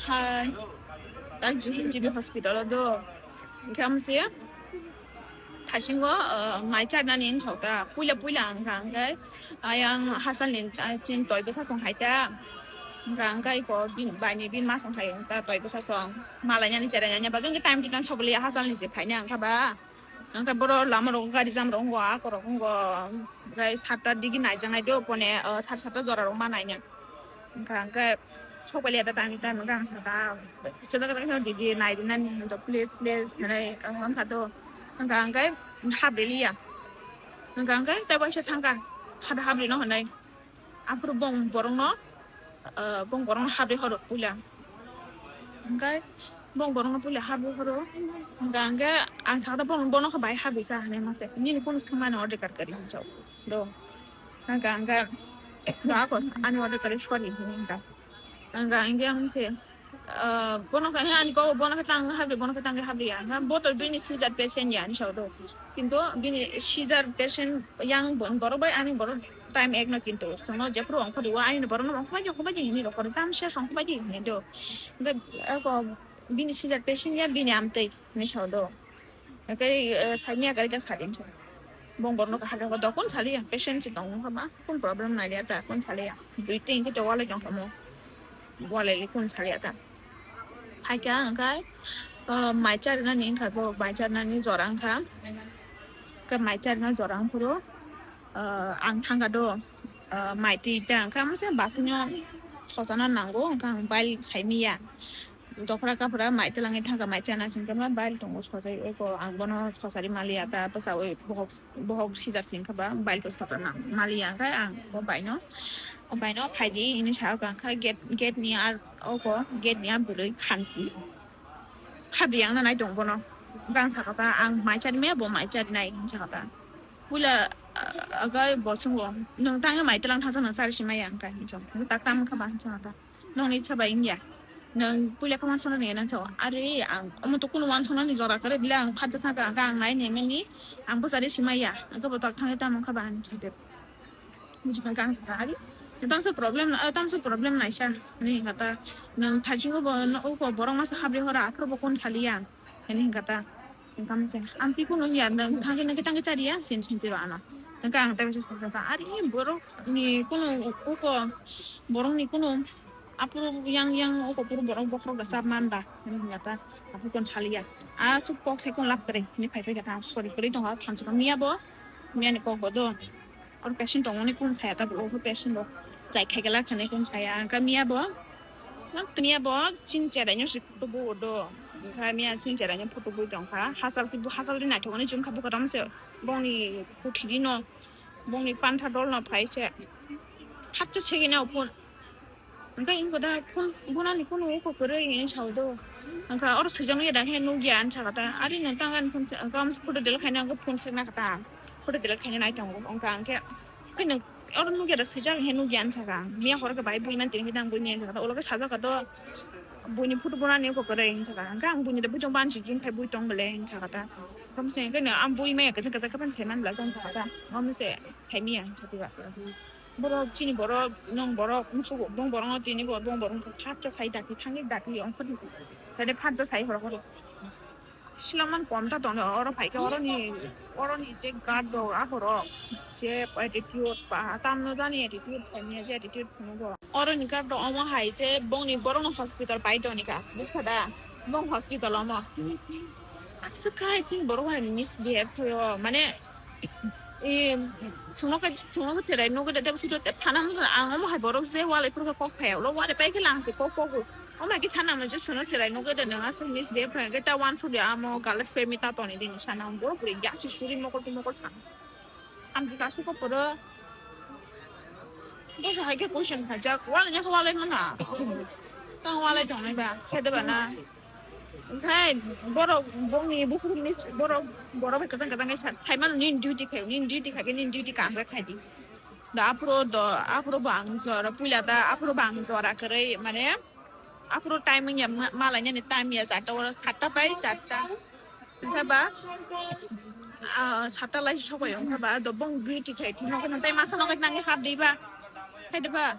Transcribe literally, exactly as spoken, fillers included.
Hai, tak G B hospital o do. Hingke amse thasingo, uh, mai charnani wngthok ta. Puila puila wngkha hingke ayang hasalni, ah, chin toi bwsa song hai ta. Hingkha hingke iko bin, baini bin ma song hai ta toi bwsa song. Malainani cherainani bagwi hingke time to time sobliya hasalni se phaina wngkha ba. Hingke boro lama rogo gari jam rogo wngkha, akorok wngkha. Hingke satta digi naijaknai do pone, uh, sat satta jora rok ma naina. Hingkha hingke sokpali ata tangwi tangwi hingkha hingkha. Kisa kisa kisa didi nai rinani hinto please please hinai wngkha to. Hingkha hingke habriliya. Hingkha hingke tei waisa thangkha. Hada habrino hinai. Aphuru bong borokno, ah, bong borokno habri horo puila. Hingke bong borokno puila habri horo. Hingkha hingke ang sakha bono khe bai habri sa hinai mase. Nini kunu swngmani order kar kari hinjao. Do. Hingkha hingke do ako ani order kari sorry hinai hingkha. Hingkha hingke ang se, ah, bono khe ani ko bono khe tang habri, bono khe tang habri ya. Hingkha bo to bini seizure patient ya hinjao do. Kintu bini seizure patient yang bon borok bai ani borok time ek no kintu. Sono jephuru ongkhor o ani borokno ongkhor bai ongkhor bai hinwi rokor tam se ongkhor bai hinwi do. Hingke ako bini seizure patient ya bini amtwi hinwi sao do. Hingke, eh, saimya gari ta sadin se. Bong borokno kaham rokor do kun saliya patient se tong wngkha ma kun problem nai liya ta kun saliya. Dui tin khe to walai tong kha mo. Walai kun saliya ta. Haikhe ang khe, uh, mai charnani wngkha bo, mai charnani jora wngkha. Khe mai charna jora wngphuru, uh, ang thangkha do, uh, mai twi ta wngkha, masa basino sosana nango, wngkha ang bail saimiya. Dophra kaphra mai twlangwi thangkha, mai charna singkhe ma bail tongo sosai, eko ang bono sosari maliya ta, bwsa oi bohok, bohok sijar singkha ba bail ko sosana maliya, wngkha ang bo baino. O baino phaidi hinwi sa kha, kha gate, gate ni ar oko gate ni a bwrwi khanti. Habri ang nanai tong bono. Gang sakha ta ang mai chari me bo mai chari nai hinwi sakha ta. Puila, ah, aga bo sungo. Nwng tangwi mai twlang thangsa nwng chari si maya wngkha hinwi sakha. Tak tam kha ba hinwi sakha ta. Nwng ni chaba wngya. Nwng puila kha wansukna ni nang sao. Are ang omo to kunu wansukna ni jora kare bile ang khatja thangkha ang nai ne mani ang bo chari si maya. Ang bo tak thangwi tamo kha ba hinwi sakha. Bujikha kang sakha ari. Tamsa problem, ah, tamsa problem naisa. Ani hata nang thajingo bo no uko borok masa habri hora aphuru bo kun saliya. Ani hingkha ta. Hingkha masa. Ang pi kun ya nang thangke nang tangke chariya sin sin tiro ano. Hingkha ang tabi sa sa ari borok ni kunu uko borok ni kunu aphuru yang yang uko puru borok bokhorok da sab man da. Ani hingkha ta. Aphuru kun saliya. Asuk kok se kun lap kare. Ni phai phai kata sorry kore tong ha thansa miya bo. Miya ni kok bo do. Oro patient tongmani kun saya ta bo, patient bo chai khai gela khani kun saya. Ang kha miya bo, miya bo chin cherai no si photo bo do. Ang kha miya chin cherai no photo bo tong kha. Hasal ti, hasal ti naithok ani chum kha bo kadam se. Bongni puthiri no, bongni pantha dol no phai se. Hatcha segini o phone. Ang kha ingko da phone, bonani phone o kok kwrwi hinwi sao do. Ang kha oro swijak ya da khe nukya ang sakha ta. Ari no tang ani phone se, ang kha photo delete khaina ang kha phone se na kha ta. Photo delete khaina nai tongo. Ang kha ang khe, khe nang oro nukya da swijak he nukya ang sakha. Miya horo khe bai bui man tini khe nang bui miya ang sakha ta. Ulo khe sajak kha do. Buini photo bonani kok kwrwi ang sakha. Ang kha ang buini da bui tong ban si jung khai bui tong bele ang sakha ta. Kam se khe no ang bui maya khe khe khe ban sai man bla ang sakha ta. Am se sai miya ang sakha ta. Borok chini borok, nong borok, musugo, bong borok no tini bo, bong borok no phatsa sai dati thangwi dati ongkhorni. Tade phatsa sai horo horo. Silaman kom ta tongo, oro phaikhe oroni, oroni je guard rok a borok. Je attitude ba, tam no jani attitude, sai manya je attitude phunuk bo. Oroni guard rok omo hai je bongni borok no hospital pai toni ka, buskha da? Bong hospital omo. Aswk khai chini borok hai misbehave khaio, mane, e, chwngno khe, chwngno khe cherai nugwi de, tei bwswk de, tei sana wngkha, ang omo hai borok je walai phuru khe kok phaiya, ulo walai pai khe lang se kok kogo. Omo hai khe sana hwnwi je chwngno cherai nugwi de, nwng aswk misbehave khai khe ta uansukya amo galet family ta toni dini sana, borok bwrwi ya se suri mokol twi mokol sana. Amtwi kasu khe puro. Bosa hai khe question khaijak, walai nya khe walai mano. Tang walai tongnai ba, khe de ba na. Khai borok, bongni buphuru miss, borok, borok bai kwchang kwchang khe sa-, sai mano nini duty khai, nini duty khai khe nini duty kaham khe khai di. Da aphuru do, aphuru bo ang jora, puila da aphuru bo ang jora kwrwi, mane, aphuru time wngya ma-, malainani time ya, charta oro, satta bai charta. Hingkhe ba, ah, satta lai sokbai wngkha ba, do bong duty khai thwino khe nang tai masa no khe nang hap di ba. Khai di ba.